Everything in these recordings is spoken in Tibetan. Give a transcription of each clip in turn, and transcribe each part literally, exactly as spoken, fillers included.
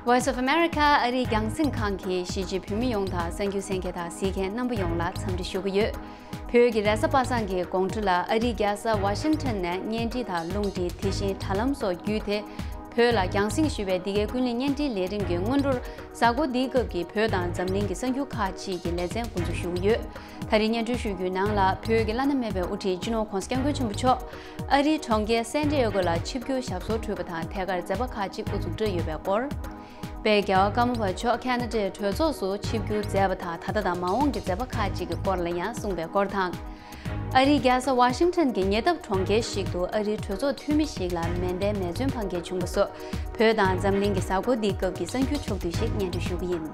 Voice of America ཨ་རིའི་རྒྱང་སྲིང་ཁང་གིས་གཞིས་བྱེས་བོད་མི་ཡོངས་དང་གསར་འགྱུར་གསན་མཁན་དང་གཟིགས་མཁན་རྣམ་པ་ཡོངས་ལ་འཚམས་འདྲི་ཞུ་གི་ཡོད། བོད་ཀྱི་རེས་གཟའ་པ་སངས་ཀྱི་དགོང་དྲོ་ལ་ཨ་རིའི་རྒྱལ་ས་ཝ་ཤིང་ཊོན་ནས་བརྙན་འཕྲིན་དང་རླུང་འཕྲིན། དེ་བཞིན་དྲ་ལམ་སོགས་བརྒྱུད་དེ། བོད་ལ་རྒྱང་སྲིང་ཞུ་བའི་འདི་གའི་ཀུན་གླེང་བརྙན་འཕྲིན་ལས་རིམ་གྱི་སྔོན་འགྲོར། གཟའ་འཁོར་འདིའི་སྐབས་ཀྱི་བོད་དང་འཛམ་གླིང་གི་གསར་འགྱུར་ཁག་ཅིག་གི་ལེ་ཚན་འགོ་འཛུགས་ཞུ་གི་ཡོད། ད་རེས་སྙན་སྒྲོན་ཞུ་རྒྱུའི་ནང་ལ། བོད་ཀྱི་བླ་ན་མེད་པའི་དབུ་ཁྲིད་སྤྱི་ནོར་༧གོང་ས་༧སྐྱབས་མགོན་ཆེན་པོ་མཆོག་ཨ་རིའི་གྲོང་ཁྱེར་སན་ཏི་ཨེ་གོ་ལ་ཆིབས་བསྒྱུར་ཞབས་སོར་འཁྲུལ་བ་དང་། ཐད་ཀར་མཛད་པ་ཁག་ཅིག་དབུ་འཛུགས་གྲོལ་ཡོད་པའི་སྐོར། དཔལ་རྒྱལ་བ་ཀརྨ་པ་མཆོག་ཁ་ན་ཌའི་གྲོས་ཚོགས་སུ་ཆིབས་བསྒྱུར་མཛད་པ་དང་། ད་ལྟ་དང་མ་འོངས་ཀྱི་མཛད་པ་ཁག་ཅིག་གི་སྐོར་ལ་ཡང་གསུངས་པའི་སྐོར་དང་། ཨ་རིའི་རྒྱལ་ས་ཝ་ཤིང་ཊོན་གྱི་ཉེ་འདབས་གྲོང་ཁྱེར་ཞིག་ཏུ་ཨ་རིའི་གྲོས་ཚོགས་འཐུས་མི་ཞིག་ལ་མེ་མདའི་མེ་མཚོན་འཕང་མཁན་བྱུང་བ་སོགས། བོད་དང་འཛམ་གླིང་གི་གཟའ་འཁོར་འདིའི་སྐབས་ཀྱི་གསར་འགྱུར་ཕྱོགས་བསྡུས་ཤིག་སྙན་སྒྲོན་ཞུ་གི་ཡིན།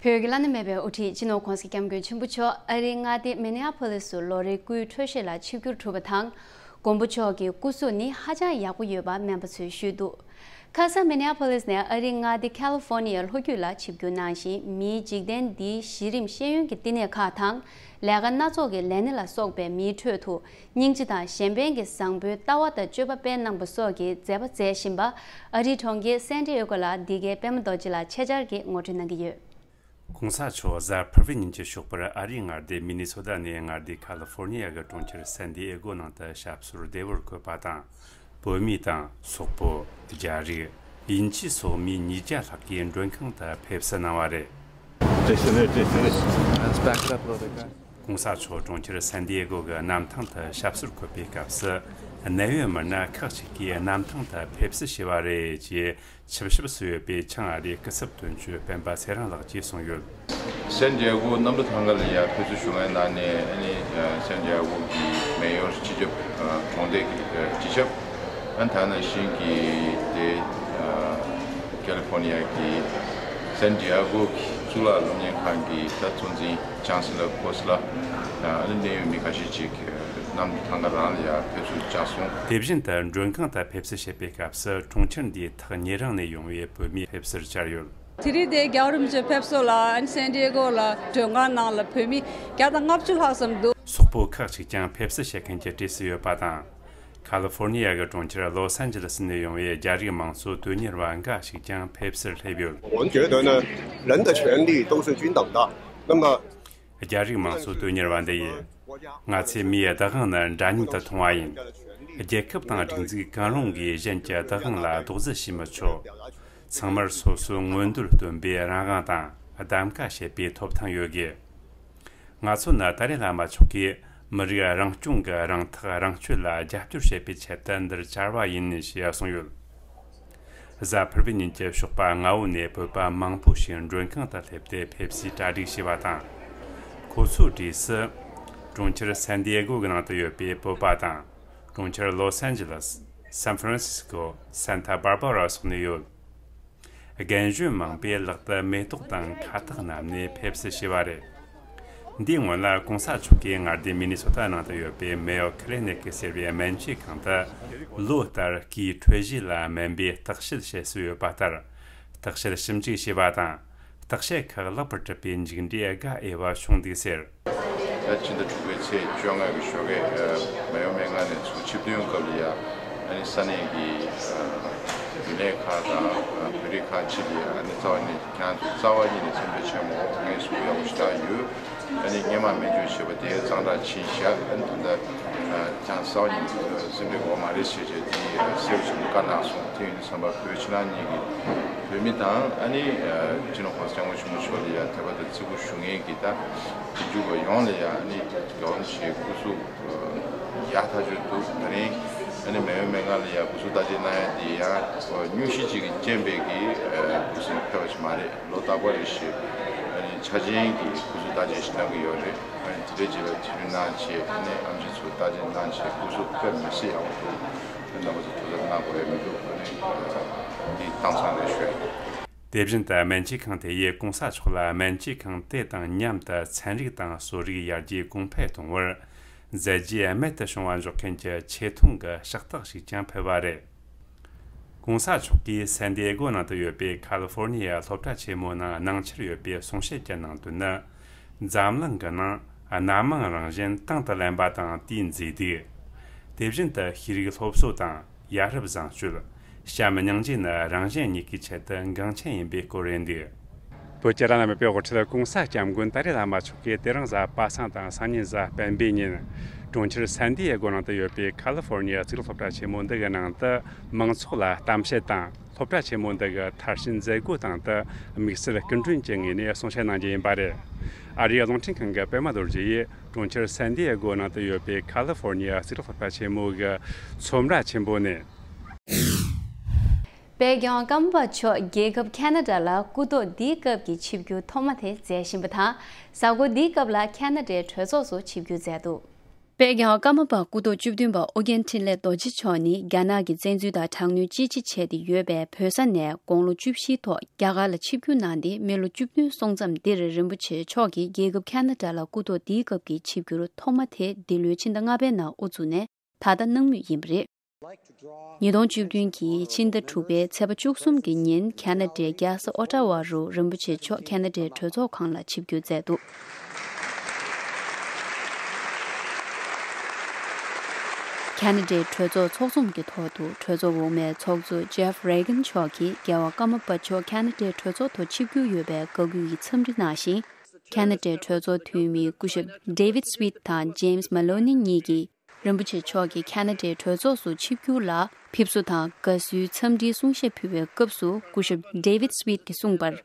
བོད་ཀྱི་བླ་ན་མེད་པའི་དབུ་ཁྲིད་སྤྱི་ནོར་༧གོང་ས་༧སྐྱབས་མགོན་ཆེན་པོ་མཆོག་ཨ་རིའི་མངའ་སྡེ་མི་ནེ་ཨ་ཕོ་ལིས་སུ་ལོ་རེའི་སྐུའི་འཕྲོད་བཞེས་ལ་ཆིབས་བསྒྱུར་གྲུབ་པ་དང་། མགོན་པོ་མཆོག་གི་སྐུ་གཟུགས་ནི་ཧ་ཅང་ཡག་པོ་ཡོད་པ་སྨན་པ་ཚོས་ཞུས་འདུག་ཁ་སང་མི་ནེ་ཨ་ཕོ་ལིས་ནས་ཨ་རིའི་མངའ་སྡེ་ཁ་ལི་ཧྥོར་ནི་ཡའི་ལྷོ་རྒྱུད་ལ་ཆིབས་བསྒྱུར་གནང་ཞིང་། མིའི་འཇིག་རྟེན་འདིའི་གཞི་རིམ་ཤེས་ཡོན་གྱི་བསྟི་གནས་ཁག་དང་། ལས་ཀ་སྣ་ཚོགས་ཀྱི་ལས་སྣེ་ལ་སོགས་པའི་མིའི་ཁྲོད་དུ། སྙིང་རྗེ་དང་གཞན་ཕན་གྱི་བཟང་པོའི་ལྟ་བ་དང་སྤྱོད་པ་སྤེལ་གནང་པ་སོགས་ཀྱི་མཛད་པ་མཛད་བཞིན་པ། ཨ་རིའི་གྲོང་ཁྱེར་སན་ཏི་ཨེ་གོ་ལ་འདི་གའི་པད་མ་རྡོ་རྗེ་ལགས་ཆེད་བཅར་གྱིས་ངོ་སྤྲོད་གནང་གི་ཡོད། གོང་ས་མཆོག་གཟའ་ཕུར་བུ་ཉིན་གྱི་ཞོགས་པར་ཨ་རིའི་མངའ་སྡེ་མི་ནི་སོ་ཏ་ནས་མངའ་སྡེ་ཁ་ལི་ཧྥོར་ནི་ཡ་གི་གྲོང་ཁྱེར་སན་ཏི་ཨེ་གོ་ནང་དུ་ཞབས་སོར་བདེ་བོར་འཁོད་པ་དང་། བོད་མི་དང་། སོག་པོ། རྒྱ་རིགས། དབྱིན་ཇི་སོགས་མི་ཉིས་བརྒྱ་ལྷག་གིས་མགྲོན་ཁང་དུ་ཕེབས་བསུ་གནང་བ་རེད། 这是那，这是那，let's back it up a little bit, guys. ༧གོང་ས་མཆོག་གྲོང་ཁྱེར་སན་ཏི་ཨེ་གོ་གི་གནམ་ཐང་དུ་ཞབས་སོར་འཁོད་པའི་སྐབས་སུ། གནད་ཡོད་མི་སྣ་ཁག་ཅིག་གིས་གནམ་ཐང་དུ་ཕེབས་བསུ་བྱས་པ་རེད་ཅེས། ཆིབས་ཞབས་སུ་ཡོད་པའི་བྱང་ཨ་རིའི་སྐུ་ཚབ་དོན་གཅོད་སྤེན་པ་ཚེ་རིང་ལགས་ཀྱིས་གསུངས་ཡོད། སན་ཏི་ཨེ་གོ་གནམ་གྲུ་ཐང་ག་ལ་ཡར་ཕེབས་བསུ་ཞུ་མཁན་ནང་ནས། ཨ་ནི་སན་ཏི་ཨེ་གོ་གི་མེ་ཡོར་སྤྱི་ཁྱབ། གྲོང་སྡེ་གི་སྤྱི་ཁྱབ། ཨ་ནི་ད་ནང་བཞིན་གྱི་དེ་ཁ་ལི་ཧྥོར་ནི་ཡ་གི་སན་ཏི་ཨེ་གོ་གི་གཙུག་ལག་སློབ་གཉེར་ཁང་གི་ད་གཙོ་འཛིན་ཅང་སི་ལར་ཁོ་སི་ལ། ཨ་ནི་གནད་ཡོད་མི་ཁ་ཤས་ཅིག་གནམ་གྲུ་ཐང་ག་རང་ལ་ཡར་ཕེབས་བསུ་བྱས་སོང་། དེ་བཞིན་དུ་མགྲོན་ཁང་དུ་ཕེབས་བསུ་བྱེད་པའི་སྐབས་སུ། གྲོང་ཁྱེར་འདིའི་ཐག་ཉེ་རིང་ནས་ཡོང་བའི་བོད་མི་ཕེབས་བསུར་བཅར་ཡོད། དེ་རིང་དེ་རྒྱལ་བ་རིན་པོ་ཆེ་ཕེབས་བསུ་ལ་ཨ་ནི་སན་ཏི་ཨེ་གོ་ལ་མགྲོན་ཁང་ནང་ལ་བོད་མི་བརྒྱ་དང་ལྔ་བཅུ་ལྷག་ཙམ་འདུག་སོག་པོ་ཁག་ཅིག་ཀྱང་ཕེབས་བསུ་བྱེད་མཁན་གྱི་གྲས་སུ་ཡོད་པ་དང་། ཁ་ལི་ཧྥོར་ནི་ཡ་གི་གྲོང་ཁྱེར་ལོ་སན་ཇི་ལི་སི་ནས་ཡོང་བའི་རྒྱ་རིགས་མང་གཙོ་དོན་གཉེར་བ་འགའ་ཞིག་ཀྱང་ཕེབས་བསུར་སླེབས་ཡོད། 我们觉得呢，人的权利都是均等的。那么 རྒྱ་རིགས་མང་གཙོ་དོན་གཉེར་བ་འདི་ཡིས། ང་ཚོས་མིའི་བདག་དབང་ནི་འདྲ་མཉམ་དུ་མཐོང་བ་ཡིན། རྒྱལ་ཁབ་དང་སྒྲིག་འཛུགས་གང་རུང་གིས་གཞན་གྱི་བདག་དབང་ལ་རྡོག་རྫིས་བྱེད་མི་ཆོག་ཚང་མར་སོ་སོའི་མངོན་འདོད་སྟོན་པའི་རང་དབང་དང་གདམ་ག་བྱེད་པའི་ཐོབ་ཐང་ཡོད་དགོས། ང་ཚོ་ནི་ཏཱ་ལའི་བླ་མ་མཆོག་གིས་མི་རིགས་རང་སྐྱོང་གི་རང་ཐག་རང་གཅོད་ལ་རྒྱབ་སྐྱོར་བྱེད་པའི་ཆེད་དུ་འདིར་བཅར་བ་ཡིན་ཞེས་གསུངས་ཡོད། གཟའ་ཕུར་བུ་ཉིན་གྱི་ཞོགས་པ་སྔ་བོ་ནས་བོད་པ་མང་པོ་ཞིག་མགྲོན་ཁང་དུ་སླེབས་ཏེ་ཕེབས་བསུའི་གྲ་སྒྲིག་བྱས་པ་དང་། ཁོ་ཚོའི་གྲས་སུ། གྲོང་ཁྱེར་སན་ཏི་ཨེ་གོ་གི་ནང་དུ་ཡོད་པའི་བོད་པ་དང་། གྲོང་ཁྱེར་ལོ་སན་ཇི་ལིས། སན་ཧྥ་རན་སི་སི་ཀོ། སན་ཐ་བྷར་བྷ་ར་སོགས་ནས་ཡོད། རྒན་གཞོན་མང་པོས་ལག་ཏུ་མེ་ཏོག་དང་ཁ་བཏགས་བསྣམས་ནས་ཕེབས་བསུ་བྱས་པ་རེད། འདིའི་སྔོན་ལ་གོང་ས་མཆོག་གིས་མངའ་སྡེ་མི་ནི་སོ་ཏ་ནང་དུ་ཡོད་པའི་མེ་ཡོ་ཁི་ལི་ནིག་ཟེར་བའི་སྨན་བཅོས་ཁང་དུ། ལོ་ལྟར་སྐུའི་འཕྲོད་བཞེས་ལ་སྨན་པས་བརྟག་དཔྱད་བྱེད་སྲོལ་ཡོད་པ་ལྟར། བརྟག་དཔྱད་ཞིབ་འཇུག་བྱས་པ་དང་། བརྟག་དཔྱད་ཁག་ལེགས་པར་གྲུབ་པའི་མཇུག་འབྲས་དགའ་འོས་པ་བྱུང་འདུག་ཟེར། ད་ཕྱི་ཟླ་དྲུག་པའི་ཚེས་བཅོ་ལྔ་གི་ཞོགས་ཀས། ཨ། མེ་ཡོ་སྨན་ཁང་ནས་ཚུར་ཆིབས་ཐོན་སྐབས་ལ་ཡ། ཨ་ནི་ས་གནས་ཀྱི། ཨ། རྒྱུན་ལས་ཁག་དང་། ཨ། བོད་རིགས་ཁག་ཅིག་ལ་ཡ། ཨ་ནི་རྩ་བ་ནས། ཁྱེད་རང་ཚོ་རྩ་བ་ཉིད་ནས་འཚམས་འདྲི་ཆེན་མོ། ངའི་གཟུགས་ཡག་པོ་ཞེ་དྲག་ཡོད། ཨ་ནི་སྔོན་མ་སྨན་བཅོས་བྱས་པ་དེ་གཙང་སྦྲ་ཕྱིན་བཞག་ཨ་ནི་ད་ལྟ། ཨ། ཁྱེད་རང་རྩ་བ་ཉིད་ནས་འཚམས་འདྲི་དགོས་མ་རེད་ཟེར་བྱས་དེ་གསལ་པོ་ཞིག་བཀའ་གནང་སོང་། དེ་ཡིན་དུས་ཙམ་པ་བོད་ཕྱི་ནང་གཉིས་ཀྱི་བོད་མི་དང་། ཨ་ནི་སྤྱི་ནོར་གོང་ས་སྐྱབས་མགོན་ཆེན་པོ་མཆོག་ལ་ཡ་དད་པ་དང་བརྩི་བཀུར་ཞུ་མཁན་གྱི་ད་རྒྱུ་བ་ཡོངས་ལ་ཡ། ཨ་ནི་རྒྱལ་བ་རིན་པོ་ཆེའི་སྐུ་གཟུགས་ཡག་ཐག་ཆོད་འདུག་ད་རིང་ཨ་ནི་མེ་ཡོ་སྨན་ཁང་ལ་ཡ་སྐུ་གཟུགས་བརྟག་དཔྱད་གནང་ཡ་དེ་ཡང་སྙུང་གཞི་གཅིག་གི་རྐྱེན་པས་ཀྱི་སྐུ་གཟུགས་ཕེབས་པ་ཞིག་མ་རེད། ལོ་རྟག་པར་རེ་བཞིན་ཨ་ནི་ཆ་ཆེན་གྱི་སྐུ་གཟུགས་བརྟག་དཔྱད་ཞིག་གནང་གི་ཡོད་རེད། ཨ་ནི་དེ་འདྲའི་རྗེས་ལ་དུས་ཡུན་གནང་བྱས། ཨ་ནི་ཨེམ་ཆི་ཚོ་བརྟག་དཔྱད་གནང་བྱས། སྐུ་གཟུགས་དཔེ་མི་སྲིད་ཡག་པོ་འདུག་རྣམ་པ་ཚོ་ཐུགས་ཚབ་གནང་དགོས་ཡ་མི་འདུག་ཨ་ནི་འདི་གཏམ་བཟང་རེད་ཞུ་ཡ་ཡིན། དེ་བཞིན་དུ་སྨན་བཅོས་ཁང་དེ་ཡིས་གོང་ས་མཆོག་ལ་སྨན་བཅོས་ཁང་དེ་དང་མཉམ་དུ་ཚན་རིག་དང་གསོ་རིག་ཡར་རྒྱས་གོང་འཕེལ་གཏོང་བར་མཛད་རྗེས་རྨད་དུ་བྱུང་བ་འཇོག་མཁན་གྱི་ཆེ་མཐོང་གི་ཕྱག་རྟགས་ཤིག་ཀྱང་ཕུལ་བ་རེད། གོང་ས་མཆོག་གིས་སན་ཏི་ཨེ་གོ་ནང་དུ་ཡོད་པའི་ཁ་ལི་ཧྥོར་ནི་ཡ་སློབ་གྲྭ་ཆེན་མོའི་ནང་གནང་འཆར་ཡོད་པའི་གསུང་བཤད་ཀྱི་ནང་དོན་ནི། འཛམ་གླིང་གི་ནང་ སྣ་མང་རང་བཞིན་དང་དུ་ལེན་པ་དང་དེའི་མཛེས་སྡུག་དེ་བཞིན་དུ་ཤེས་རིག་སློབ་གསོ་དང་ཡ་རབས་བཟང་སྤྱོད། བྱམས་སྙིང་རྗེ་ནི་རང་གཞན་གཉིས་ཀའི་ཆེད་དུ་འགངས་ཆེན་ཡིན་པའི་སྐོར་རེད་འདུག་བོད་ཀྱི་རང་དབང་མི་དཔའི་དབུ་ཁྲིད་གོང་ས་སྐྱབས་མགོན་ཏཱ་ལའི་བླ་མ་མཆོག་གིས་དེ་རིང་གཟའ་པ་སངས་དང་སང་ཉིན་གཟའ་སྤེན་པའི་ཉིན། གྲོང་ཁྱེར་སན་ཏི་ཡེ་གོ་ནང་དུ་ཡོད་པའི་ཁ་ལི་ཧྥོར་ནི་ཡ་གཙུག་ལག་སློབ་གྲྭ་ཆེན་མོ་འདི་གི་ནང་དུ་མང་ཚོགས་ལ་གཏམ་བཤད་དང་། སློབ་གྲྭ་ཆེན་མོ་འདི་གི་མཐར་ཕྱིན་མཛད་སྒོ་སྟེང་དུ་དམིགས་བསལ་སྐུ་མགྲོན་གྱི་ངོས་ནས་གསུང་བཤད་གནང་རྒྱུ་ཡིན་པ་རེད། ཨ་རིའི་རླུང་འཕྲིན་ཁང་གི་པད་མ་རྡོ་རྗེ་ཡིས་གྲོང་ཁྱེར་སན་ཏི་ཡེ་གོ་ནང་དུ་ཡོད་པའི་ཁ་ལི་ཧྥོར་ནི་ཡ་གཙུག་ལག་སློབ་གྲྭ་ཆེན་མོ་གི་ཚོམས་ར་ཆེན་པོ་ནས། དཔལ་རྒྱལ་བ་ཀརྨ་པ་མཆོག་རྒྱལ་ཁབ་ཁ་ན་ཌ་ལ་སྐུ་ཐོག་འདིའི་སྐབས་ཀྱི་ཆིབས་བསྒྱུར་ཐོག་མ་དེ་མཛད་བཞིན་པ་དང་། གཟའ་འཁོར་འདིའི་སྐབས་ལ་ཁ་ན་ཌའི་གྲོས་ཚོགས་སུ་ཆིབས་བསྒྱུར་མཛད་འདུག་དཔལ་རྒྱལ་བ་ཀརྨ་པ་སྐུ་ཐོག་བཅུ་བདུན་པ་ཨོ་རྒྱན་འཕྲིན་ལས་རྡོ་རྗེ་མཆོག་ནི་རྒྱ་ནག་གི་བཙན་འཛུལ་དང་དྲག་གནོན་ཅི་ཆེ་བྱས་ཏེ་ཡོད་པའི་བོད་ས་ནས་དགུང་ལོ་བཅུ་བཞིའི་ཐོག་རྒྱ་གར་ལ་ཆིབས་བསྒྱུར་གནང་སྟེ། མི་ལོ་བཅུ་བདུན་སོང་མཚམས་འདིར་རིན་པོ་ཆེ་མཆོག་གིས་རྒྱལ་ཁབ་ཁ་ན་ཌ་ལ་སྐུ་ཐོག་འདིའི་སྐབས་ཀྱི་ཆིབས་བསྒྱུར་ཐོག་མ་དེ་འདི་ལོའི་ཕྱི་ཟླ་ལྔ་པའི་ནང་དབུ་བཙུགས་ནས་ད་ལྟ་གནང་མུས་ཡིན་པ་རེད། ཉིས་སྟོང་བཅུ་བདུན་གྱི་ཕྱི་ཟླ་དྲུག་པའི་ཚེས་པ་བཅུ་གསུམ་གྱི་ཉིན་ཁ་ན་ཌའི་རྒྱལ་ས་ཨོ་ཊ་ཝ་རུ་རིན་པོ་ཆེ་མཆོག་ཁ་ན་ཌའི་གྲོས་ཚོགས་ཁང་ལ་ཆིབས་བསྒྱུར་མཛད་འདུག་ཁ་ན་ཌའི་གྲོས་ཚོགས་ཚོགས་འཛོམས་ཀྱི་ཐོག་ཏུ་གྲོས་ཚོགས་འོག་མའི་ཚོགས་གཙོ་ཇེབ་རེ་གན་མཆོག་གིས་རྒྱལ་བ་ཀརྨ་པ་མཆོག་ཁ་ན་ཌའི་གྲོས་ཚོགས་ཐོག་ཆིབས་བསྒྱུར་ཡོད་པའི་བཀའ་བཀོད་ཀྱི་འཚམས་འདྲི་གནང་ཞིང་། ཁ་ན་ཌའི་གྲོས་ཚོགས་འཐུས་མི་སྐུ་ཞབས་ཌེ་ཝིད་སི་ཝིད་དང་ཇེམ་སི་མ་ལོ་ནི་གཉིས་ཀྱིས། རིན་པོ་ཆེ་མཆོག་གིས་ཁ་ན་ཌའི་གྲོས་ཚོགས་སུ་ཆིབས་བསྒྱུར་ལ་ཕེབས་བསུ་དང་དགའ་བསུའི་འཚམས་འདྲིའི་གསུང་བཤད་ཕུལ་བའི་སྐབས་སུ། སྐུ་ཞབས་ཌེ་ཝིད་སི་ཝིད་ཀྱིས་གསུངས་པར།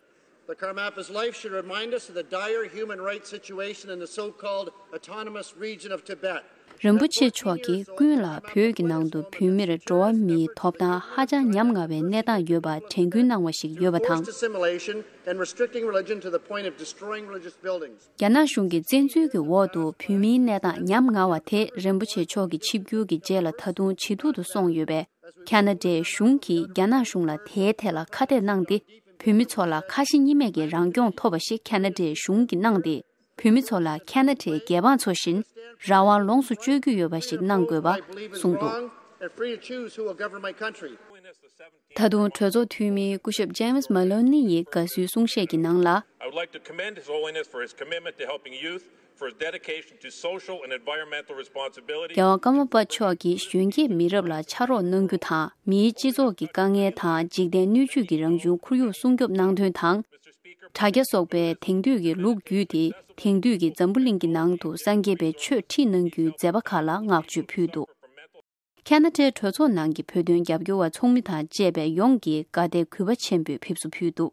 The Karmapa's life should remind us of the dire human rights situation in the so-called Autonomous Region of Tibet. རིན་པོ་ཆེ་མཆོག་གིས་ཀུན་ལ་བོད་ཀྱི་ནང་དུ་བོད་མིར་འགྲོ་བ་མིའི་ཐོབ་ཐང་ཧ་ཅང་ཉམ་ང་བའི་གནས་སྟངས་ཡོད་པ་དྲན་སྐུལ་གནང་བ་ཞིག་ཡོད་པ་དང་། Forced assimilation and restricting religion to the point of destroying religious buildings. རྒྱ་ནག་གཞུང་གིས་བཙན་འཛུལ་གྱི་འོག་ཏུ་བོད་མིའི་གནས་སྟངས་ཉམ་ང་བ་དེ་རིན་པོ་ཆེ་མཆོག་གི་ཆིབས་བསྒྱུར་གྱི་རྗེས་ལ་ད་དུང་ཇེ་སྡུག་ཏུ་སོང་ཡོད་པས། ཁ་ན་ཌའི་གཞུང་གིས་རྒྱ་ནག་གཞུང་ལ་དེའི་ཐད་ལ་ཁ་གཏད་གནང་སྟེ། བོད་མི་ཚོ་ལ་ཁ་ཞེ་གཉིས་མེད་ཀྱི་རང་སྐྱོང་ཐོབ་པ་ཞིག་ཁ་ན་ཌའི་གཞུང་གིས་གནང་སྟེ། བོད་མི་ཚོ་ལ་ཁ་ན་ཌའི་རྒྱལ་འབངས་ཚོ་བཞིན་རང་དབང་ལོངས་སུ་སྤྱོད་རྒྱུ་ཡོད་པ་ཞིག་གནང་དགོས་པ་གསུངས་འདུག And free to choose who will govern my country. ད་དུང་གྲོས་ཚོགས་འཐུས་མི་སྐུ་ཞབས་ཇེམ་སི་མ་ལོ་ནི་ཡིས་དགའ་བསུའི་གསུང་བཤད་ཀྱི་ནང་ལ། I would like to commend His Holiness for his commitment to helping youth, for his dedication to social and environmental responsibility. རྒྱལ་བ་ཀརྨ་པ་མཆོག་གིས་གཞོན་སྐྱེས་མི་རབས་ལ་ཕྱག་རོགས་གནང་རྒྱུ་དང་། མིའི་སྤྱི་ཚོགས་ཀྱི་དཀའ་ངལ་དང་འཇིག་རྟེན་སྣོད་བཅུད་ཀྱི་རང་བྱུང་ཁོར་ཡུག་སྲུང་སྐྱོབ་གནང་དོན་དང་། དྲ་རྒྱ་སོགས་པའི་དེང་དུས་ཀྱི་ལུགས་བརྒྱུད་དེ། དེང་དུས་ཀྱི་འཛམ་བུ་གླིང་གི་ནང་དུ་སངས་རྒྱས་པའི་ཆོས་ཁྲིད་གནང་རྒྱུའི་མཛད་པ་ཁག་ལ་བསྔགས་བརྗོད་ཕུལ་འདུག་ཁ་ན་ཌའི་གྲོས་ཚོགས་ནང་གི་བོད་དོན་རྒྱབ་སྐྱོར་བ་ཚོགས་མི་དང་བཅས་པའི་ཡོངས་ཀྱིས་དགའ་དད་གུས་པ་ཆེན་པོས་ཕེབས་བསུ་ཕུལ་འདུག་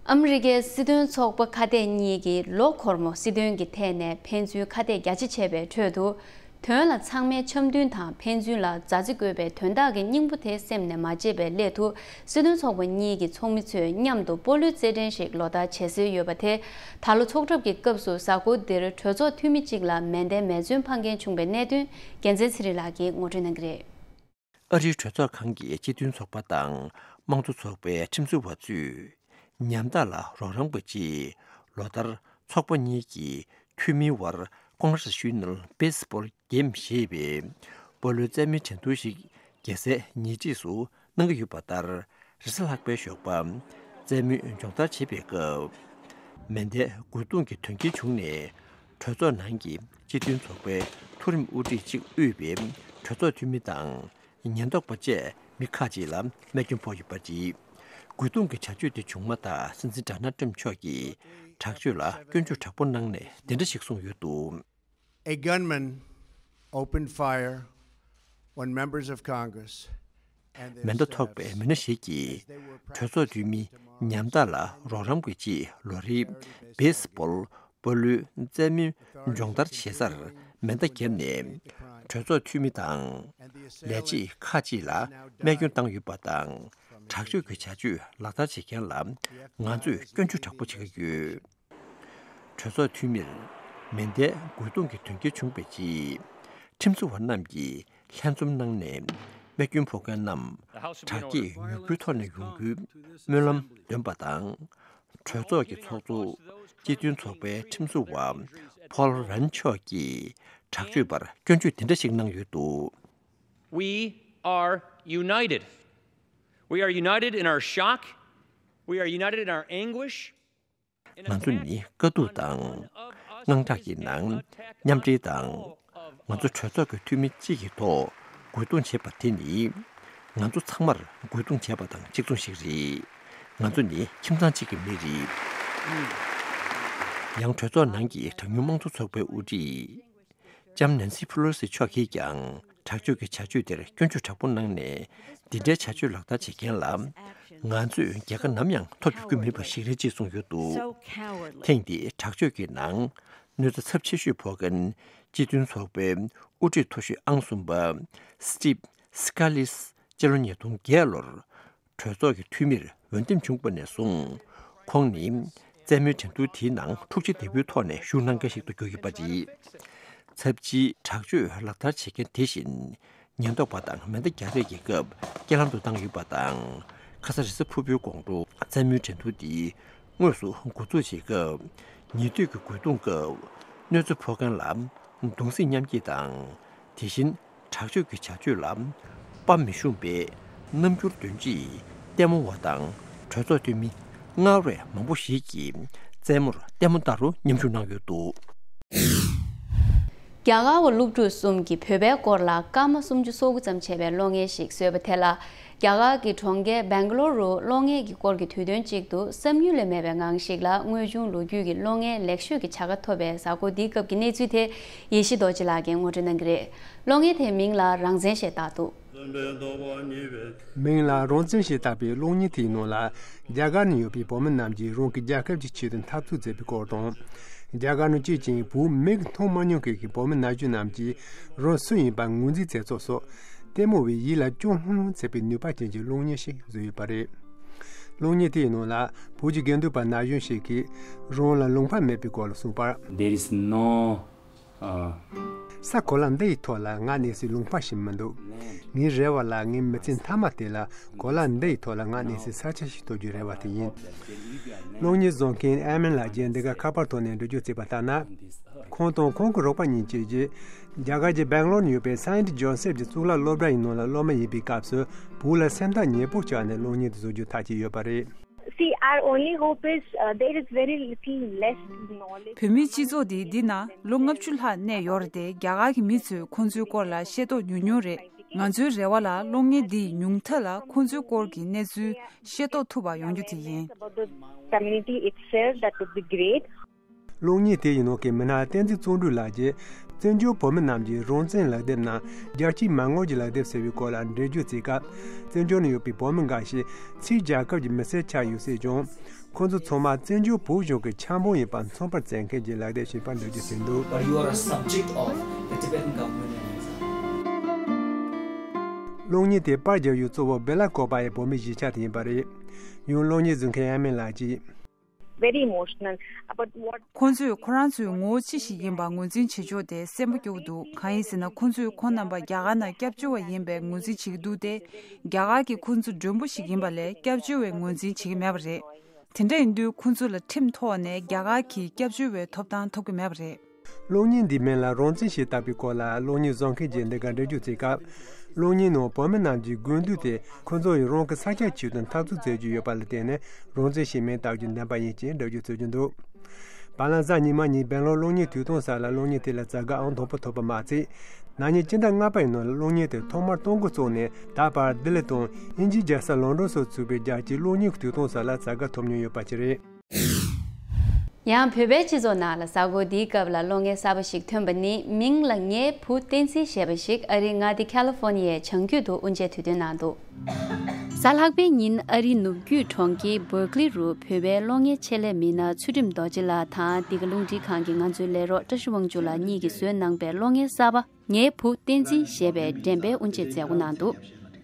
ཨ་མི་རི་ཀའི་སྲིད་དོན་ཚོགས་པ་ཁ་གཏད་གཉིས་ཀྱིས་ལོ་འཁོར་མོ་སྲིད་དོན་གྱི་ཐད་ནས་ཕན་ཚུན་ཁ་གཏད་རྒྱ་ཆེ་བྱས་པའི་ཁྲོད་དུ། དོན་ལ་ཚང་མའི་འཆམ་མཐུན་དང་ཕན་ཚུན་ལ་མཛའ་བརྩེ་དགོས་པའི་དོན་དག་གི་སྙིང་པོ་དེ་སེམས་ནས་མ་བརྗེད་པའི་སླད་དུ། སྲིད་དོན་ཚོགས་པ་གཉིས་ཀྱི་ཚོགས་མི་ཚོས་མཉམ་དུ་སྤོ་ལོའི་རྩེད་འགྲན་ཞིག་ལོ་ལྟར་བྱེད་སྲོལ་ཡོད་པ་དེ། ད་ལོ་ཚོགས་གྲབས་ཀྱི་སྐབས་སུ་གཟའ་འཁོར་འདིར་གྲོས་ཚོགས་འཐུས་མི་གཅིག་ལ་མེ་མདའི་མེ་མཚོན་འཕང་མཁན་བྱུང་བའི་གནད་དོན། རྒྱལ་མཚན་ཚེ་རིང་ལགས་ཀྱིས་ངོ་སྤྲོད་གནང་གི་རེད། ཨ་རིའི་གྲོས་ཚོགས་ཁང་གི་སྤྱི་མཐུན་ཚོགས་པ་དང་དམངས་གཙོ་ཚོགས་པའི་ཁྲིམས་བཟོ་བ་ཚོས་ཉམ་ཐག་ལ་རོགས་རམ་དགོས་ཆེད། ལོ་ལྟར་ཚོགས་པ་གཉིས་ཀྱི་འཐུས་མིའི་དབར་ཀོང་རེས་ཤུལ་ནུལ་བེས་སི་བོལ་གེམ་ཞེས་པའི་སྤོ་ལོའི་རྩེད་མོའི་འགྲན་བསྡུར་ཞིག་རྒྱལ་སའི་ཉེ་འཁྲིས་སུ་གནང་གི་ཡོད་པ་ལྟར། རེས་གཟའ་ལྷག་པའི་ཞོགས་པ་རྩེད་མོའི་སྦྱོང་བརྡར་བྱེད་པའི་སྐབས། མེ་མདའི་རྒོལ་རྡུང་གི་དོན་རྐྱེན་བྱུང་ནས། གྲོས་ཚོགས་ནང་གི་སྤྱི་མཐུན་ཚོགས་པའི་མཐོ་རིམ་དབུ་ཁྲིད་ཅིག་དབུས་པའི་གྲོས་ཚོགས་འཐུས་མི་དང་། ཉེན་རྟོག་པ་བཅས་མི་ཁག་ཅིག་ལ་རྨས་སྐྱོན་ཕོག་ཡོད་པ་རེད། རྒོལ་རྡུང་གི་བྱ་སྤྱོད་དེ་བྱུང་མ་ཐག་སྲིད་འཛིན་ཌོ་ནལ་ཊམ་མཆོག་གིས་དྲག་སྤྱོད་ལ་སྐྱོན་བརྗོད་དྲག་པོ་གནང་ནས་འདི་འདྲ་ཞིག་གསུངས་ཡོད་འདུག A gunman opened fire on members of Congress and their མེ་མདའ་ཐོགས་པའི་མི་སྣ་ཞིག་གིས་གྲོས་ཚོགས་འཐུས་མི་ཉམ་ཐག་ལ་རོགས་རམ་གྱི་ཆེད་ལོ་རེའི་བེས་སི་བོལ་སྤོ་ལོའི་རྩེད་མོའི་སྦྱོང་བརྡར་བྱེད་སར་མེ་མདའ་བརྒྱབ་ནས་གྲོས་ཚོགས་འཐུས་མི་དང་ལས་བྱེད་ཁག་ཅིག་ལ་རྨས་སྐྱོན་བཏང་ཡོད་པ་དང་། དྲག་སྤྱོད་ཀྱི་བྱ་སྤྱོད་ལག་བསྟར་བྱེད་མཁན་ལ་ང་ཚོས་སྐྱོན་བརྗོད་དྲག་པོ་བྱེད་ཀྱི་ཡོད། གྲོས་ཚོགས་འཐུས་མིར་མེ་མདའི་རྒོལ་རྡུང་གི་དོན་རྐྱེན་བྱུང་བའི་རྗེས། ཁྲིམས་བཟོ་བ་རྣམས་ཀྱིས་ལྷན་འཛོམས་གནང་ནས་རྨས་སྐྱོན་ཕོག་མཁན་རྣམས་དྲག་སྐྱེད་མྱུར་པོའི་ཐོག་ནས་ཡོང་རྒྱུའི་སྨོན་ལམ་འདོན་པ་དང་། གྲོས་ཚོགས་ཀྱི་ཚོགས་གཙོ་སྤྱི་མཐུན་ཚོགས་པའི་ཁྲིམས་བཟོ་བ་ཕོལ་རན་མཆོག་གིས་དྲག་སྤྱོད་པར་སྐྱོན་བརྗོད་དེ་འདྲ་ཞིག་གནང་ཡོད་འདུག We are united. We are united in our shock. We are united in our anguish. ང་ཚོ་ནི་དཀའ་སྡུག་དང་། དངངས་སྐྲག་གི་ནང་མཉམ་འབྲེལ་དང་། ང་ཚོ་གྲོས་ཚོགས་ཀྱི་འཐུས་མི་གཅིག་གི་ཐོག་རྒོལ་རྡུང་བྱེད་པ་དེ་ནི། ང་ཚོ་ཚང་མར་རྒོལ་རྡུང་བྱས་པ་དང་གཅིག་མཚུངས་ཤིག་རེད། ང་ཚོ་ནི་ཁྱིམ་ཚང་གཅིག་གི་མི་རེད། ཡང་གྲོས་ཚོགས་ནང་གི་གྲངས་ཉུང་དམངས་གཙོ་ཚོགས་པའི་དབུ་ཁྲིད། ལྕམ་ནན་སི་ཕུ་ལོ་སི་མཆོག་གིས་ཀྱང་དྲག་སྤྱོད་ཀྱི་བྱ་སྤྱོད་དེར་སྐྱོན་བརྗོད་དྲག་པོ་གནང་ནས། འདི་འདྲའི་བྱ་སྤྱོད་ལག་བསྟར་བྱེད་མཁན་ལ། ང་ཚོས་རྒྱལ་ཁ་ནམ་ཡང་ཐོབ་ཐུབ་ཀྱི་མེད་པ་ཞིག་རེད་ཅེས་གསུངས་ཡོད་འདུག། ཐེངས་འདིའི་དྲག་སྤྱོད་ཀྱི་ནང་གནོད་འཚེ་ཚབས་ཆེ་ཤོས་ཕོག་མཁན་སྤྱི་མཐུན་ཚོགས་པའི་དབུ་ཁྲིད་མཐོ་ཤོས་ཨང་གསུམ་པ་Steve Scalise། སྤྱི་ལོ་ཉིས་སྟོང་བརྒྱད་ལོར་གྲོས་ཚོགས་ཀྱི་འཐུས་མིར་འོས་འདེམས་བྱུང་བ་ནས་བཟུང་། ཁོང་ནི་རྩེད་མོའི་འགྲན་བསྡུར་དེའི་ནང་འཁྲུག་ཆ་དོད་པོའི་ཐོག་ནས་ཞུགས་གནང་མཁན་ཞིག་ཏུ་གྱུར་ཡོད་པ་རེད། ཚབས་ཆེའི་དྲག་སྤྱོད་ལག་བསྟར་བྱེད་མཁན་དེ་བཞིན། ཉེན་རྟོག་པ་དང་མེ་མདའ་རྒྱག་རེས་ཀྱི་སྐབས་རྐྱེན་ལམ་དུ་བཏང་ཡོད་པ་དང་། ཁ་ས་རི་ས་ཕུར་བུའི་དགོང་དྲོ་རྩེད་མོའི་འགྲན་བསྡུར་འདི་དངོས་སུ་འགོ་འཛུགས་བྱེད་སྐབས། ཉེ་དུས་ཀྱི་རྒོལ་རྡུང་སྐབས་གནོད་འཚེ་ཕོག་མཁན་ལ་གདུང་སེམས་མཉམ་སྐྱེད་དང་། དེ་བཞིན་དྲག་སྤྱོད་ཀྱི་བྱ་སྤྱོད་ལ་དཔའ་མི་ཞུམ་པའི་རྣམ་འགྱུར་སྟོན་རྗེས། ལྟད་མོ་བ་དང་གྲོས་ཚོགས་འཐུས་མི་སྔར་བས་མང་པོ་ཞིག་གིས་རྩེད་མོར་ལྟད་མོ་ལྟ་རུ་མཉམ་ཞུགས་གནང་ཡོད་འདུག། རྒྱ་གར་བ་སློབ་ཕྲུག་གསུམ་གྱིས་བོད་པའི་སྐོར་ལ་སྐར་མ་སུམ་ཅུ་སོ་དགུ་ཙམ་བྱས་པའི་གློག་བརྙན་ཞིག་བཟོས་པ་དེ་ལ། རྒྱ་གར་གྱི་གྲོང་ཁྱེར་སྦེང་ག་ལོར་རུ་གློག་བརྙན་གྱི་སྐོར་གྱི་དུས་སྟོན་གཅིག་ཏུ་བསམ་ཡུལ་ལས་མེད་པའི་ངང་ཞིག་ལ་དངོས་བྱུང་ལོ་རྒྱུས་ཀྱི་གློག་བརྙན་ལེགས་ཤོས་ཀྱི་བྱ་དགའ་ཐོབ་པའི་གཟའ་འཁོར་འདིའི་སྐབས་ཀྱི་གནས་ཚུལ་དེ་ཡེ་ཤེས་རྡོ་རྗེ་ལགས་ཀྱིས་ངོ་སྤྲོད་གནང་གི་རེད། གློག་བརྙན་དེའི་མིང་ལ་རང་བཙན་ཞེས་བཏགས་འདུག། མིང་ལ་རང་བཙན་ཞེས་བཏགས་པའི་གློག་བརྙན་དེའི་ནང་ལ། རྒྱ་གར་ནང་ཡོད་པའི་བོད་མི་རྣམས་ཀྱིས་རང་གི་རྒྱལ་ཁབ་ཀྱི་ཆེད་དུ་འཐབ་རྩོད་མཛད་པའི་སྐོར་དང་། རྒྱ་གར་ནང་སྐྱེས་ཀྱང་བོད་མིག་གིས་མཐོང་མ་མྱོང་མཁན་གྱི་བོད་མི་ན་གཞོན་རྣམས་ཀྱིས་རང་སུ་ཡིན་པ་ངོས་འཛིན་མཛད་ཚུལ་སོགས། ལྟད་མོ་བའི་ཡིད་ལ་ཅུང་ལྷུང་ལྷུང་བྱེད་པའི་ནུས་པ་ཅན་གྱི་གློག་བརྙན་ཞིག་བཟོས་ཡོད་པ་རེད། གློག་བརྙན་དེའི་ནང་ལ་བོད་ཀྱི་དགེ་འདུན་པ་ན་གཞོན་ཞིག་གིས་རང་ལ་ལུང་པ་མེད་པའི་སྐོར་ལ་གསུངས་པར། There is no ས་གོ་ལ་འདི་ཡི་ཐོག་ལ་ང་གནས་སའི་ལུང་པ་ཞིག་མི་འདུག། ངའི་རེ་བ་ལ་ངའི་མི་ཚེ་མཐའ་མ་དེ་ལ་གོ་ལ་འདི་ཡི་ཐོག་ལ་ང་གནས་སའི་ས་ཆ་ཞིག་ཐོབ་རྒྱུའི་རེ་བ་དེ་ཡིན། གློག་བརྙན་བཟོ་མཁན་ཨེ་མིན་ལགས་ཀྱིས་འདི་ག་ཁ་པར་ཐོག་ནས་འགྲེལ་བརྗོད་བྱས་པ་ལྟར་ན། ཁོང་དང་ཁོང་གི་རོགས་པ་གཉིས་བཅས་ཀྱིས་རྒྱ་གར་གྱི་སྦེང་ལོར་ནང་ཡོད་པའི་སེན་ཊི་ཇོ་སེབ་ཀྱི་གཙུག་ལག་སློབ་གྲྭ་ཡི་ནང་ལ་སློབ་མ་ཡིན་པའི་སྐབས་སུ་བོད་ལ་སེམས་ཐག་ཉེ་པོ་བཅངས་ནས་གློག་བརྙན་དེ་བཟོ་རྒྱུ་ཐག་བཅད་ཡོད་པ་རེད། See, our only hope is, uh, there is very little less knowledge. བོད་མིའི་སྤྱི་ཚོགས་འདི་འདི་ན་ལོ་ལྔ་བཅུ་ལྷག་གནས་ཡོད་རེད་དེ། རྒྱ་གར་གྱི་མི་ཚོས་ཁོང་ཚོའི་སྐོར་ལ་ཤེས་རྟོགས་ཉུང་ཉུང་རེད། ང་ཚོའི་རེ་བ་ལ་གློག་བརྙན་འདིའི་ཉུང་མཐའ་ལ་ཁོང་ཚོའི་སྐོར་གྱི་གནས་ཚུལ་ཤེས་རྟོགས་ཐུབ་པ་ཡོང་རྒྱུ་དེ་ཡིན། About the community itself, that would be great. གློག་བརྙན་དེ་ཡི་ནང་གི་མི་སྣ་བསྟན་འཛིན་བརྩོན་འགྲུས་ལགས་ཀྱིས་བཙན་བྱོལ་བོད་མི་རྣམས་ཀྱི་རང་བཙན་ལག་དེབ་ནང་རྒྱལ་སྤྱིའི་མ་དངུལ་གྱི་ལག་དེབ་ཟེར་བའི་སྐོར་ལ་འགྲེལ་བརྗོད་བྱེད་སྐབས། བཙན་བྱོལ་ནང་ཡོད་པའི་བོད་མི་འགའ་ཞིག་ཕྱིའི་རྒྱལ་ཁབ་ཀྱི་མི་སེར་ཆགས་ཡོད་སྲིད་ཀྱང་། ཁོང་ཚོ་ཚང་མ་བཙན་བྱོལ་བོད་གཞུང་གི་ཆ་འབོར་ཡིན་པ་མཚོན་པར་མཛད་མཁན་གྱི་ལག་དེབ་ཞིག་ཡིན་པར་འགྲེལ་བརྗོད་བྱས་འདུག། But you are a subject of the Tibetan government. གློག་བརྙན་དེ་པར་རྒྱག་ཡུལ་གཙོ་བོ་བེ་ལ་ཀོ་པ་ཡི་བོད་མི་གཞིས་ཆགས་དེ་ཡིན་པ་རེད། ཡང་གློག་བརྙན་བཟོ་མཁན་ཨ་མེ་ལགས་ཀྱིས། Very emotional. But what ཁོང་ཚོས་ཁོ་རང་ཚོའི་ངོ་བོ་ཅི་ཞིག་ཡིན་པ་ངོས་འཛིན་བྱེད་ཕྱོགས་དེ་གསལ་པོ་སྐྱོ་བོ་འདུག། གང་ཡིན་ཟེར་ན། ཁོང་ཚོས་ཁོང་རྣམ་པ་རྒྱ་གར་ནང་སྐྱབས་བཅོལ་བ་ཡིན་པའི་ངོས་འཛིན་བྱེད་ཀྱི་འདུག་སྟེ། རྒྱ་གར་གྱིས་ཁོང་ཚོ་མགྲོན་པོ་ཞིག་ཡིན་པ་ལས་སྐྱབས་བཅོལ་བའི་ངོས་འཛིན་བྱེད་ཀྱི་མེད་པ་རེད། དེ་འདྲ་ཡིན་དུས་ཁོང་ཚོ་ལ་ཁྲིམས་ཐོག་ནས་རྒྱ་གར་གྱི་སྐྱབས་བཅོལ་བའི་ཐོབ་ཐང་ཐོབ་ཀྱི་མེད་པ་རེད། གློག་བརྙན་འདིའི་མིང་ལ་རང་བཙན་ཞེས་བཏགས་པའི་སྐོར་ལ་གློག་བརྙན་བཟོ་མཁན་གྱིས་འདི་ག་འགྲེལ་བརྗོད་བྱེད་སྐབས། གློག་བརྙན་ནང་བོད་མི་རྣམས་ཀྱི་དགོས་འདུན་དེ་ཁོ་ཚོ་ཡིས་རང་གི་ས་ཆའི་ཆེད་དུ་འཐབ་རྩོད་མཛད་ཀྱི་ཡོད་པ་ལ་བརྟེན་ནས་རང་བཙན་ཞེས་མིང་བཏགས་རྒྱུ་བདེན་པ་ཡིན་ཅེས་འགྲེལ་བརྗོད་བྱེད་ཀྱི་འདུག། བར་ལམ་གཟའ་ཉི་མ་ཉིན་སྦེང་ལོར་གློག་བརྙན་དུས་སྟོན་ས་ལ་གློག་བརྙན་དེ་ལ་བྱ་དགའ་ཨང་དང་པོ་ཐོབ་པ་མ་ཚད། ན་ནིང་སྤྱི་ཟླ་ལྔ་པ་ཡི་ནང་ལ་གློག་བརྙན་དེ་ཐོག་མར་གཏོང་འགོ་བཙུགས་ནས་ད་བར་ལྡི་ལི་དང་དབྱིན་ཇིའི་རྒྱལ་ས་ལོན་ཌོན་སོགས་ཚུད་པའི་རྒྱལ་སྤྱིའི་གློག་བརྙན་དུས་སྟོན་ས་ལ་བྱ་དགའ་ཐོབ་མྱོང་ཡོད་པ་ཞིག་རེད། ཡང་བོད་པའི་སྤྱི་ཚོགས་ནང་ལ་གཟའ་འཁོར་འདིའི་སྐབས་ལ་གློག་བརྙན་གསར་པ་ཞིག་ཐོན་པ་ནི། མིང་ལ་ངའི་བུ་བསྟན་འཛིན་ཞེས་པ་ཞིག་ཨ་རིའི་མངའ་སྡེ་ཁ་ལི་ཧྥོ་ནི་ཡའི་བྱང་རྒྱུད་དུ་དབུ་འབྱེད་དུས་སྟོན་གནང་འདུག། གཟའ་ལྷག་པའི་ཉིན་ཨ་རིའི་ནུབ་རྒྱུད་གྲོང་ཁྱེར་བར་ཀ་ལི་རུ་བོད་པའི་གློག་བརྙན་ཆེད་ལས་མི་སྣ་ཚུལ་ཁྲིམས་རྡོ་རྗེ་ལགས་དང་འདི་ག་རླུང་འཕྲིན་ཁང་གི་ང་ཚོའི་ལས་རོགས་བཀྲ་ཤིས་དབང་ཕྱུག་ལགས་གཉིས་ཀྱིས་བཟོས་གནང་པའི་གློག་བརྙན་གསར་པ། ངའི་བུ་བསྟན་འཛིན་ཞེས་པའི་འགྲེམས་སྤེལ་དབུ་འབྱེད་མཛད་སྒོ་གནང་འདུག།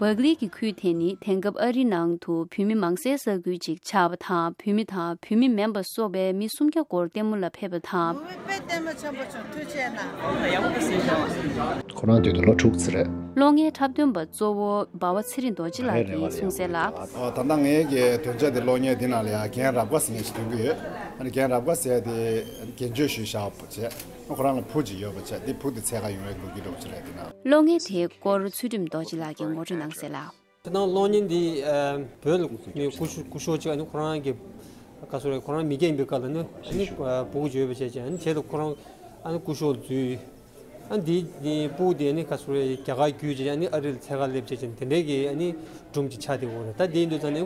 བག་ལེབ་ཀྱི་ཁུལ་དེ་ནི་དེང་སྐབས་ཨ་རིའི་ནང་དུ་བོད་མི་མང་སའི་ས་ཁུལ་ཅིག་ཆགས་པ་དང་། བོད་མི་དང་བོད་མི་མིན་པ་སོགས་པའི་མི་སུམ་བརྒྱ་སྐོར་ལྟད་མོ་ལ་ཕེབས་པ་དང་། ཁོ་རང་དུས་དུ་ལོ་དྲུག་ཙམ་རེད། གློག་བརྙན་འཁྲབ་སྟོན་པ་གཙོ་བོ་འབའ་བ་ཚེ་རིང་རྡོ་རྗེ་ལགས་ཀྱིས་གསུངས་གསལ་ལ། ཨོ། ད་ལྟ་ངའི་གི་སྟོན་ཆ་དེ་གློག་བརྙན་འདི་ནང་ལ་ཡང་རྒན་རབ་དགའ་ཟེར་མཁན་ཞིག་ཐོན་གྱི་ཡོད། ཨ་ནི་རྒན་རབ་དགའ་ཟེར་དེ་རྒན་བྱོན་ཞུས་བཞག་པ་བྱས། ཁོ་རང་ལ་བུ་ཅིག་ཡོད་པ་བྱས། དེ་བུ་དེ་འཚོལ་ག་ཡོང་བའི་ལོ་རྒྱུས་འདྲ་བོ་ཅིག་རེད་དེ་ན། གློག་བརྙན་དེའི་སྐོར་ཚུལ་ཁྲིམས་རྡོ་རྗེ་ལགས་ཀྱིས་ངོ་སྤྲོད་གནང་གསལ་ལ། དེ་ནང་གློག་བརྙན་འདི་ཨ་བོད་ལ་མི་སྐུ་ཞབས་སྐུ་ཞབས་ཅིག་ཨ་ནི་ཁོ་རང་གི་ ག་སོ་རེ་ཁོ་རང་མི་རྒན་པའི་སྐབས་ལ་ནི་ཨ་ནི་ཨ་སྤུ་གུ་བྱོས་པ་བྱས་ཅིང་ཨ་ནི་བྱས་ལ་ཁོ་རང་ཨ་ནི་སྐུ་གཞོགས་འཛུལ། ཨ་ནི་དེ་དེ་སྤུ་གུ་དེ་ནི་ག་སོ་རེ་རྒྱ་གར་བརྒྱུད་བྱས་ཨ་ནི་ཨ་རི་ལ་འཚོལ་གར་སླེབས་བྱས་ཅིང་དེ་འདྲའི་གི་ཨ་ནི་སྒྲུང་ཅིག་ཆགས་བསྡད་ཡོད་རེད། ད་དེ་ཡིན་དུས་ཙང་ནི་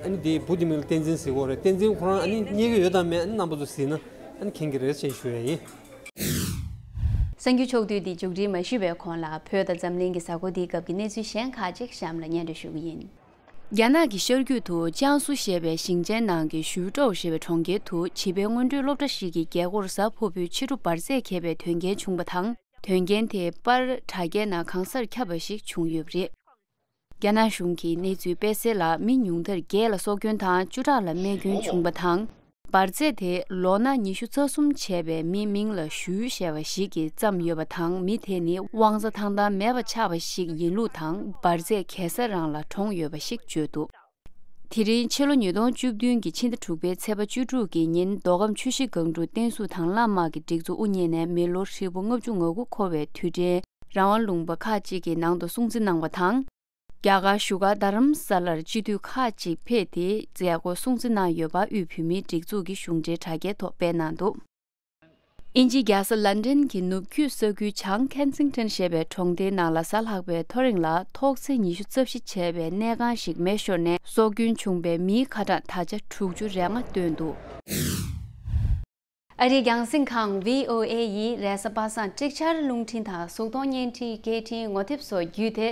ཨ་ནི་དེ་བུ་དེ་མིང་ལ་བསྟན་འཛིན་ཟེར་གྱི་ཡོད་རེད། བསྟན་འཛིན་ཁོ་རང་ཨ་ནི་རྙེད་ཀྱི་ཡོད་དམ་མེད་ཨ་ནི་རྣམ་པ་ཚོ་གཟིགས་ན་ཨ་ནི་མཁྱེན་གྱི་རེད་ཅེས་ཞུ་ཡ་ཡིན། གསར་འགྱུར་ཕྱོགས་བསྡུས་འདི་མཇུག་སྒྲིལ་མ་ཞུས་པའི་གོང་ལ་བོད་དང་འཛམ་གླིང་གི་གཟའ་འཁོར་འདིའི་སྐབས་ཀྱི་གནས་ཚུལ་གཞན་ཁག་ཅིག་གཤམ་ལ་སྙན་སྒྲོན་ཞུ་གི་ཡིན། རྒྱ་ནག་གི་ཤར་རྒྱུད་དུ་ཅང་སུ་ཞེས་པའི་ཞིང་ཆེན་ནང་གི་ཞུའུ་ཀྲོའུ་ཞེས་པའི་གྲོང་ཁྱེར་དུ་བྱིས་པའི་སྔོན་འགྲོའི་སློབ་གྲྭ་ཞིག་གི་རྒྱལ་སྒོར་གཟའ་ཕུར་བུའི་ཕྱི་དྲོ་འབར་རྫས་འཁྱེར་བའི་དོན་རྐྱེན་བྱུང་བ་དང་། དོན་རྐྱེན་དེ་པར་དྲ་རྒྱའི་ནང་གང་སར་ཁྱབ་པ་ཞིག་བྱུང་ཡོད་པ་རེད། རྒྱ་ནག་གཞུང་གིས་གནས་ཚུལ་སྤེལ་གསལ་ལ། མི་ཉུང་མཐར་བརྒྱད་ལ་སྲོག་སྐྱོན་དང་བཅུ་ཕྲག་ལ་རྨས་སྐྱོན་བྱུང་བ་དང་། འབར་རྫས་དེ་ལོ་ན་ཉི་ཤུ་རྩ་གསུམ་བྱས་པའི་མི་མིང་ལ་ཞུའུ་ཞེས་པ་ཞིག་གིས་བརྩམས་ཡོད་པ་དང་། མི་དེ་ནི་དབང་རྩ་ཐང་ཐང་མེད་པ་ཆགས་པ་ཞིག་ཡིན་ལུགས་དང་། འབར་རྫས་གེ་སར་རང་ལ་གྲོངས་ཡོད་པ་ཞིག་བརྗོད་འདུག་དེ་རིང་ཕྱི་ལོ་ཉིས་སྟོང་བཅུ་བདུན་གྱི་ཕྱི་ཟླ་དྲུག་པའི་ཚེས་པ་བཅུ་དྲུག་གི་ཉིན། མདོ་ཁམས་ཆུ་བཞི་སྒང་དྲུག་བསྟན་སྲུང་དང་བླ་མ་གི་སྒྲིག་འཛུགས་དབུ་བརྙེས་ནས་མི་ལོ་ཧྲིལ་པོ་ལྔ་བཅུ་ང་དགུ་འཁོར་བའི་དུས་དྲན་རང་དབང་ལུང་པ་ཁག་ཅིག་གི་ནང་དུ་སྲུང་བརྩི་གནང་བ་དང་། རྒྱ་གར་བཞུགས་སྒར་རྡ་རམ་ས་ལར་སྤྱི་འཐུས་ཁག་ཅིག་ཕེབས་ཏེ་མཛད་སྒོ་སྲུང་བརྩི་གནང་ཡོད་པ་དབུས་བོད་མིའི་སྒྲིག་འཛུགས་ཀྱི་གཞུང་འབྲེལ་དྲ་རྒྱའི་ཐོག་སྤེལ་གནང་འདུག་དབྱིན་ཇིའི་རྒྱལ་ས་ལན་ཌན་གྱི་ནུབ་རྒྱུད་ས་ཁུལ་བྱང་ཁེན་སིང་ཊོན་ཞེས་པའི་གྲོང་སྡེའི་ནང་ལ་གཟའ་ལྷག་པའི་ཐོ་རེངས་ལ་ཐོག་བརྩེགས་ཉི་ཤུ་རྩ་བཞི་བྱས་པའི་གནས་ཁང་ཞིག་མེ་ཤོར་ནས་སྲོག་སྐྱོན་བྱུང་བའི་མིའི་ཁ་གྲངས་ད་ཆ་དྲུག་ཅུ་རེ་ལྔ་བཏོན་འདུག་ཨ་རིའི་རྒྱང་སྲིང་ཁང་བྷི་ཨོ་ཨེ་ཡིས་རེས་གཟའ་པ་སངས་ཀྲིག་ཆར་རླུང་འཕྲིན་དང་གཟུགས་མཐོང་བརྙན་འཕྲིན་སྐད་འཕྲིན་ངོ་དེབ་སོགས་བརྒྱུད་དེ།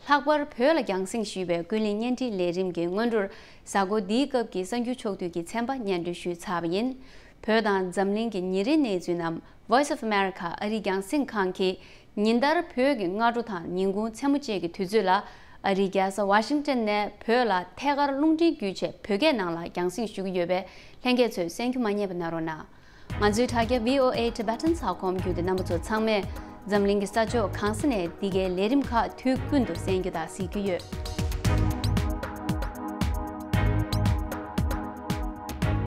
ལྷག་པར་བོད་ལ་རྒྱང་སྲིང་ཞུས་པའི་ཀུན་གླེང་བརྙན་འཕྲིན་ལས་རིམ་གྱི་སྔོན་འགྲོར་གཟའ་འཁོར་འདིའི་སྐབས་ཀྱི་གསར་འགྱུར་ཕྱོགས་བསྡུས་ཀྱི་ཚན་པ་སྙན་སྒྲོན་ཞུས་ཚར་བ་ཡིན། བོད་དང་འཛམ་གླིང་གི་ཉིན་རེའི་གནས་ཚུལ་རྣམས་Voice of America ཨ་རིའི་རྒྱང་སྲིང་ཁང་གིས་ཉིན་ལྟར་བོད་ཀྱི་སྔ་དྲོ་དང་ཉིན་གུང་མཚན་མོ་བཅས་ཀྱི་དུས་ཚོད་ལ་ཨ་རིའི་རྒྱལ་ས་ཝ་ཤིང་ཊོན་ནས་བོད་ལ་ཐད་ཀར་རླུང་འཕྲིན་བརྒྱུད་བྱས་བོད་སྐད་ནང་ལ་རྒྱང་སྲིང་ཞུ་གི་ཡོད་པས་ལྷན་རྒྱས་ཚོས་གསན་རྒྱུ་མ་བསྙེལ་བ་གནང་རོགས་གནང་། ང་ཚོའི་དྲ་རྒྱ་བྷི་ཨོ་ཨེ་ཊི་བྷེ་ཊན་ཚགས་ཁོམ་བརྒྱུད་དེ་རྣམ་པ་ཚོ་ཚང་མས་འཛམ་གླིང་གི་ས་ཕྱོགས་གང་ས་ནས་འདི་གའི་ལས་རིམ་ཁག་དུས་ཀུན་ཏུ་གསན་རྒྱུ་དང་གཟིགས་རྒྱུ་ཡོད།